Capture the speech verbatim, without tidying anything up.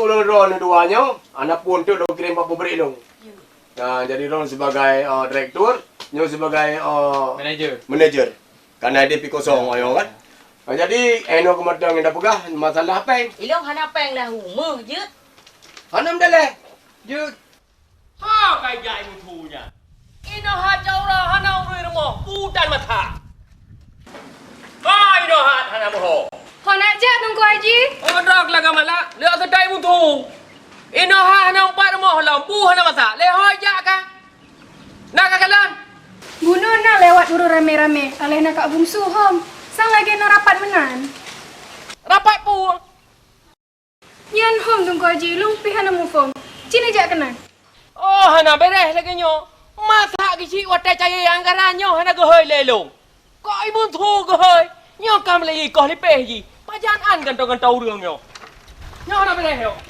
Ulôn droeneuh dua nyoe, hana phôn teuk lôn kirém bak pabrik lôn. Nah, jadi droeneuh sibagai, eh, direktur, nyoe sibagai, eh, manager. Manager. Karena ideh pih kosong ayong kan. Nah, jadi, eh, nyoe keumatang nyang tapeugah masalah péng. Ilôn hana péng dah rumoh jeuet. Hana meudaléh. Jeuet. Ha, kai jak ibu thu nyan. Inoe hat jaura hana urui rumoh, utan mata. Ha, inoe hat hana meuho. Hana jak Teungku Haji. Oh, droe keulaga malak, liak seudai ibu thu. Inoe hat hana umpat rumoh lom, bu hana masak, lé hôi jak ka. Na ka kalon? Bunoe na lewat ureuëng ramé-ramé, aléh na Kak Bungsu hom. Sang lagée na rapat meunan. Rapat peue? Nyan hom Teungku Haji, lôn pih hana muphom. Cit neujak keunan. Oh, hana beres lagée nyoe. Masak geuchik watée cayée anggaran nyoe hana geuhôi lé lôn. Kok ibu thu geuhôi? Nyoe ka meulayeue koh lipéh jih. Pajan an gantoe-gantoe ureuëng nyoe. Nyoe hana beres nyoe.